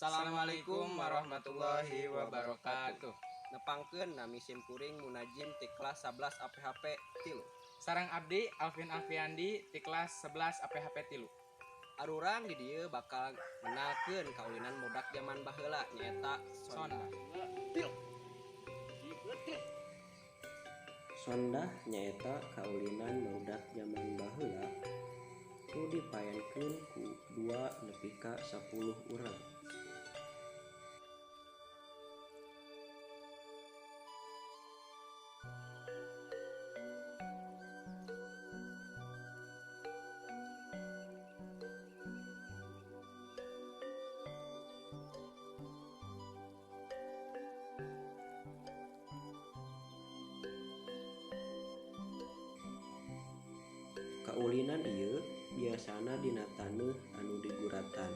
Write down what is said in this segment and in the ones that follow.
Assalamualaikum warahmatullahi wabarakatuh. Nepangkeun nami sim kuring Munajim ti kelas 11 APHP 3. Sareng abdi Alvin Alfiandi ti kelas 11 APHP 3. Arurang di dieu bakal menalkeun kaulinan budak zaman baheula nyaeta Sondah. Sondah nyaeta kaulinan barudak zaman baheula nu dipaenkeun ku 2 nepi ka 10 urang. Kaulinan ieu biasana dina taneuh anu diguratan.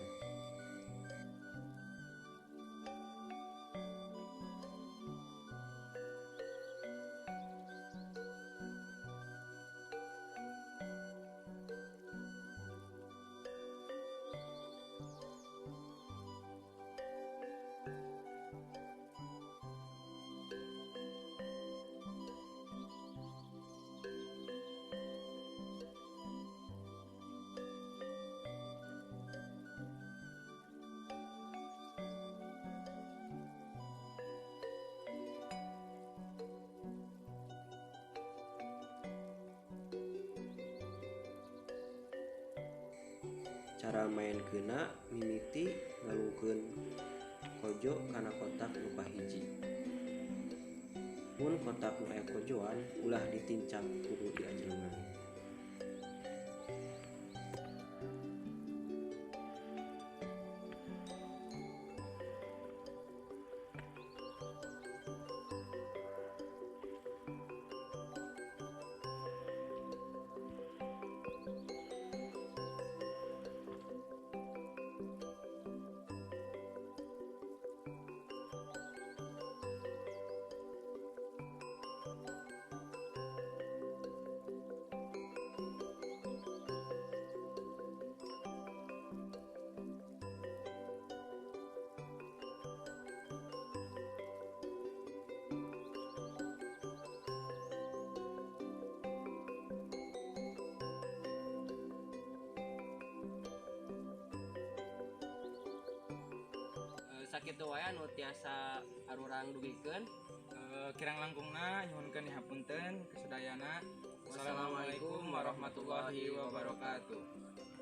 Cara maenkeunna mimiti ngalungkeun kojo kana kotak nu kahiji. Mun kotak nu aya kojoan ulah ditincak kudu diajrengan. Sakitu wae anu tiasa arurang dugikeun. Kirang langkungna nyuhunkeun hapunten kesadayana. Wassalamualaikum warahmatullahi wabarakatuh.